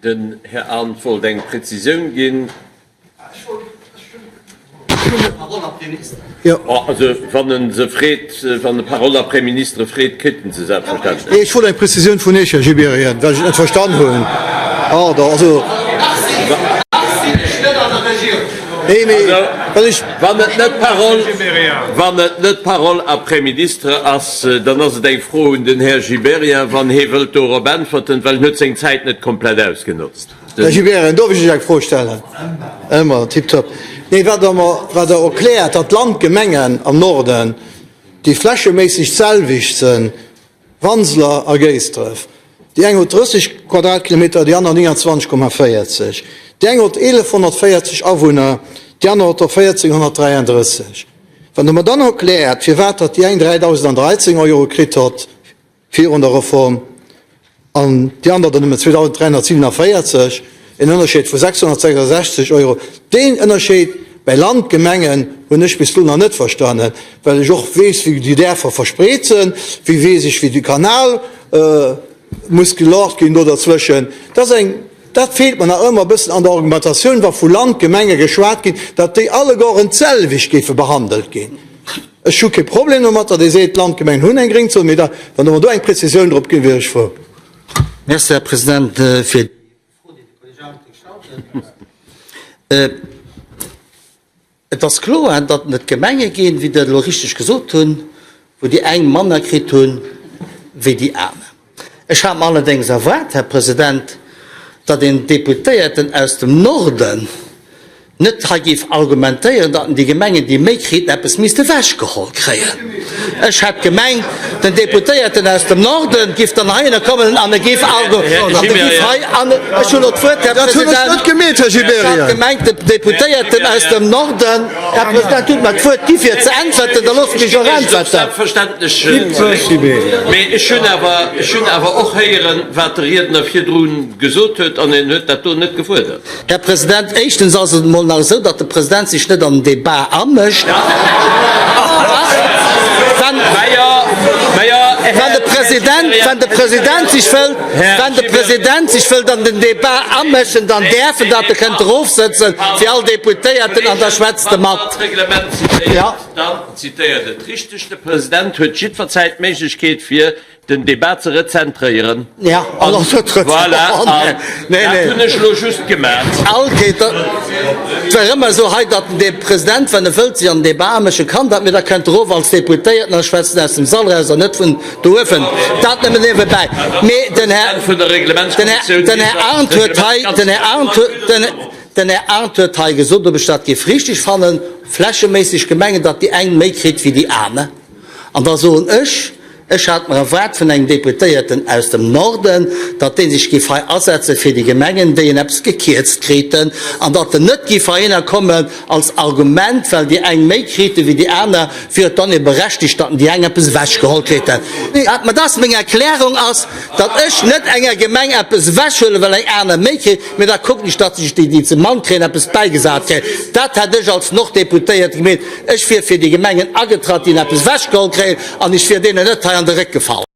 Den Här Arndt wollt eng Präzisioun ginn. Also, wann e se freet, wann e Parole après ministre freet, kritt en se selbstverständlech. Ech wollt eng Präzisioun vun Iech, Här Gibéryen, well ech et net verstan hunn. Pardon, also. Nee, mee well ech. Wann et net Parole, wann et net Parole après ministre ass, dann ass et eng Fro un den Här Gibéryen, wann hee wëllt dorop äntwerten, well en huet seng Zäit net komplett ausgenotzt. Här Gibéryen, dorf ech Iech eng Fro stellen? Ëmmer tiptop. Nee, wat Der mer, wat Der erkläert, datt d'Landgemengen am Norden, déi flächeméisseg d'selwecht sënn, Wanseler a Géisdref, déi eng huet 30 Quadratkilometer, déi aner 29,40, déi eng huet 1.140 Awunner, déi aner huet der 1.433. Wann Der mer dann erkläert, firwat datt déi eng 3.013 Euro kritt hott, virun der Reform, an déi aner der nëmme 2.347, en Ënnerscheed vu 666 Euro. Deen Ënnerscheed bei Landgemengen hunn ech bis elo nach net verstanen, well ech och weess, wéi déi Därfer verspreet sinn, wéi weess ech, wéi de Kanal muss geloocht ginn do derzwëschen. Dat ass eng, dat feelt mer nach ëmmer e bëssen an der Argumentatioun, wa vu Landgemenge geschwat ginn, datt déi allegueren d'selwecht géife behandelt ginn. Ech hu kee Problem domat, datt ee seet, d'Landgemengen hunn eng Gréngzon, mee da, wann Der mer do eng Prezisioun drop ginn, wier ech frou. Merci, Här President, fir déi Fro, déi de Kolleg Arndt gestallt huet. Et ass kloer, datt et Gemenge ginn, wéi Der et elo richteg gesot hunn, wou déi eng manner kritt hunn wéi déi aner. Ech hat mer allerdéngs erwaart, Här President, datt een Deputéierten aus dem Norden net hei géif argumentéieren, datt en déi Gemengen, déi méi kriten, eppes misst ewechgeholl kréien. Ech hätt gemengt, den Deputéierten aus dem Norden géif dann heihinner kommen an e géif hei, an ech hunn elo d'Wuert, Här President, ech hat gemengt, den Deputéierten aus dem Norden, Här President, hutt mer d'Wuert gi fir ze äntwerten, da loosst mech och äntwerten. Selbstverständlech, mee ech hunn awer, ech hunn awer och héieren, wat de Riedner virdru gesot huet, an en huet dat do net gefuerdert. Här President, éischtens ass et emol nach esou, datt de President sech net an den Débat amëscht. Wann de President, wann de President sech wëllt, wann de President sech wëllt an den Débat amëschen, dann däerf en dat. E kënnt erofsëtzen, wéi all Deputéierten, an da schwätzt e mat. Dann zitéiert et richteg, De President huet jiddwerzäit d'Méiglechkeet, fir den Debat ze rezentréieren. Ja, an voilà, an dat hunn ech elo just gemaach. All Kéier, et war ëmmer esou hei, datt de President, wann e wëllt, sech an den Debat amësche kann, dat, mee da kënnt erof als Deputéierten a schwätzt aus dem Sall eraus an net vun do uewen. Dat nëmmen niewebäi. Mee den Här, den Här Arndt huet hei, den Här Arndt huet, den, Den Här Arndt huet hei gesot, ob ech dat géif richtig fannen, flächeméisseg Gemengen, datt déi eng méi kritt wéi déi aner. An da soen ech, ech hat mer erwaart vun engem Deputéierten aus dem Norden, datt dee sech géif hei asetze fir déi Gemengen, déi en eppes gekierzt kriten, an datt en net géif heihinner kommen als Argument, well déi eng méi krite wéi déi aner, wier et dann ebe berechtigt, datt déi eng eppes ewechgeholl kriten. Dat, mä dass meng Erklärung ass, datt ech net enger Gemeng eppes ewechhuelen, well eng aner méi kritt, Mee da kucken ech, datt sech déi, déi ze mann kréien, eppes bäigesat kréien. Dat hätt ech als Norddeputéierte gemeet. Ech wier fir déi Gemengen agetratt, déi eppes ewechgeholl kréien, an ech wier deenen net hei an de Réck gefall.